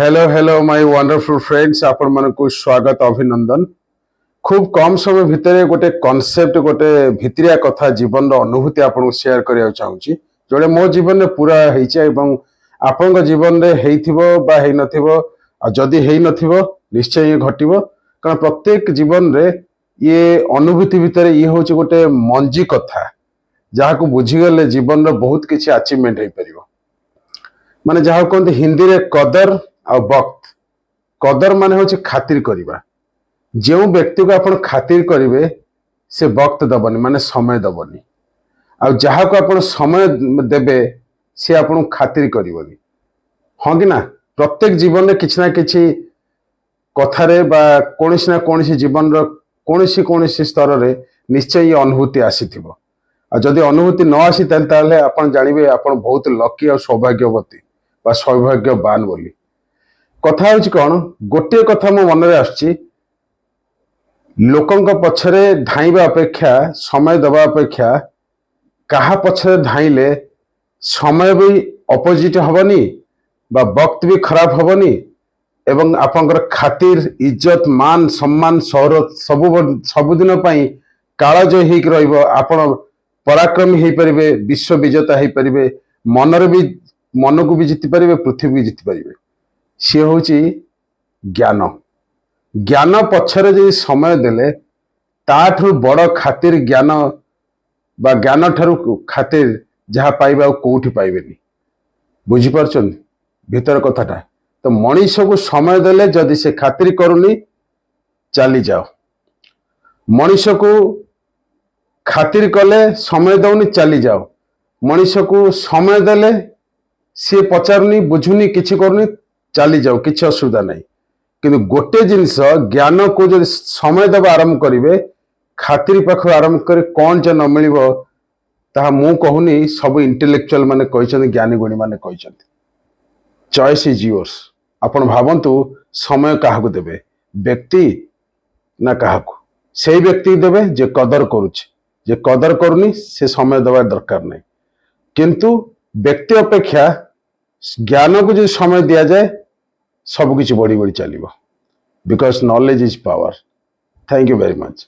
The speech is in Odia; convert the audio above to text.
Hello, hello, my wonderful friends, ଆପଣମାନଙ୍କୁ ସ୍ୱାଗତ, ଅଭିନନ୍ଦନ। ଖୁବ୍ କମ୍ ସମୟ ଭିତରେ ଗୋଟେ କନସେପ୍ଟ, ଗୋଟେ ଭିତିରିଆ କଥା, ଜୀବନର ଅନୁଭୂତି ଆପଣଙ୍କୁ ସେୟାର କରିବାକୁ ଚାହୁଁଛି, ଯୋଉଟା ମୋ ଜୀବନରେ ପୁରା ହେଇଛି ଏବଂ ଆପଣଙ୍କ ଜୀବନରେ ହେଇଥିବ ବା ହେଇନଥିବ। ଆଉ ଯଦି ହେଇନଥିବ, ନିଶ୍ଚୟ ଇଏ ଘଟିବ, କାରଣ ପ୍ରତ୍ୟେକ ଜୀବନରେ ଇଏ ଅନୁଭୂତି ଭିତରେ ଇଏ ହଉଛି ଗୋଟେ ମଞ୍ଜି କଥା, ଯାହାକୁ ବୁଝିଗଲେ ଜୀବନର ବହୁତ କିଛି ଆଚିଭମେଣ୍ଟ ହେଇପାରିବ। ମାନେ ଯାହାକୁ କୁହନ୍ତି ହିନ୍ଦୀରେ କଦର ଆଉ ବକ୍ତ। କଦର ମାନେ ହଉଛି ଖାତିର କରିବା। ଯେଉଁ ବ୍ୟକ୍ତିକୁ ଆପଣ ଖାତିର କରିବେ, ସେ ବକ୍ତ ଦବନି, ମାନେ ସମୟ ଦବନି। ଆଉ ଯାହାକୁ ଆପଣ ସମୟ ଦେବେ, ସେ ଆପଣଙ୍କୁ ଖାତିର କରିବନି। ହଁ କି ନା? ପ୍ରତ୍ୟେକ ଜୀବନରେ କିଛି ନା କିଛି କଥାରେ ବା କୌଣସି ନା କୌଣସି ଜୀବନର କୌଣସି କୌଣସି ସ୍ତରରେ ନିଶ୍ଚୟ ଇଏ ଅନୁଭୂତି ଆସିଥିବ। ଆଉ ଯଦି ଅନୁଭୂତି ନ ଆସିଥାଏ, ତାହେଲେ ଆପଣ ଜାଣିବେ ଆପଣ ବହୁତ ଲକି ଆଉ ସୌଭାଗ୍ୟବତୀ ବା ସୌଭାଗ୍ୟବାନ ବୋଲି। କଥା ହଉଛି କଣ, ଗୋଟିଏ କଥା ମୋ ମନରେ ଆସୁଛି। ଲୋକଙ୍କ ପଛରେ ଧାଇଁବା ଅପେକ୍ଷା, ସମୟ ଦେବା ଅପେକ୍ଷା, କାହା ପଛରେ ଧାଇଁଲେ ସମୟ ବି ଅପୋଜିଟ ହବନି ବା ବକ୍ତ ବି ଖରାପ ହବନି ଏବଂ ଆପଣଙ୍କର ଖାତିର, ଇଜ୍ଜତ, ମାନ ସମ୍ମାନ, ସୌରତ ସବୁ ସବୁଦିନ ପାଇଁ କାଳଜୟୀ ହେଇକି ରହିବ। ଆପଣ ପରାକ୍ରମୀ ହେଇପାରିବେ, ବିଶ୍ୱ ବିଜେତା ହେଇପାରିବେ, ମନରେ ବି ମନକୁ ବି ଜିତି ପାରିବେ, ପୃଥିବୀ ବି ଜିତି ପାରିବେ। ସିଏ ହଉଛି ଜ୍ଞାନ। ଜ୍ଞାନ ପଛରେ ଯଦି ସମୟ ଦେଲେ, ତାଠୁ ବଡ ଖାତିର ଜ୍ଞାନ ବା ଜ୍ଞାନ ଠାରୁ ଖାତିର ଯାହା ପାଇବେ, ଆଉ କୋଉଠି ପାଇବେନି। ବୁଝିପାରୁଛନ୍ତି ଭିତର କଥାଟା ତ? ମଣିଷକୁ ସମୟ ଦେଲେ ଯଦି ସେ ଖାତିର କରୁନି, ଚାଲିଯାଅ। ମଣିଷକୁ ଖାତିର କଲେ ସମୟ ଦଉନି, ଚାଲିଯାଅ। ମଣିଷକୁ ସମୟ ଦେଲେ ସିଏ ପଚାରୁନି, ବୁଝୁନି, କିଛି କରୁନି, ଚାଲିଯାଉ, କିଛି ଅସୁବିଧା ନାହିଁ। କିନ୍ତୁ ଗୋଟେ ଜିନିଷ, ଜ୍ଞାନକୁ ଯଦି ସମୟ ଦେବା ଆରମ୍ଭ କରିବେ, ଖାତିରି ପାଖରୁ ଆରମ୍ଭ କରି କଣ ଯେ ନ ମିଳିବ, ତାହା ମୁଁ କହୁନି, ସବୁ ଇଣ୍ଟେଲେକ୍ଚୁଆଲ ମାନେ କହିଛନ୍ତି, ଜ୍ଞାନୀ ଗୁଣୀ ମାନେ କହିଛନ୍ତି। Choice is yours. ଆପଣ ଭାବନ୍ତୁ, ସମୟ କାହାକୁ ଦେବେ, ବ୍ୟକ୍ତି ନା କାହାକୁ? ସେଇ ବ୍ୟକ୍ତିକି ଦେବେ ଯେ କଦର କରୁଛି। ଯେ କଦର କରୁନି, ସେ ସମୟ ଦେବା ଦରକାର ନାହିଁ। କିନ୍ତୁ ବ୍ୟକ୍ତି ଅପେକ୍ଷା ଜ୍ଞାନକୁ ଯଦି ସମୟ ଦିଆଯାଏ, ସବୁ କିଛି ବଢି ବଢି ଚାଲିବ, because knowledge is power. Thank you very much.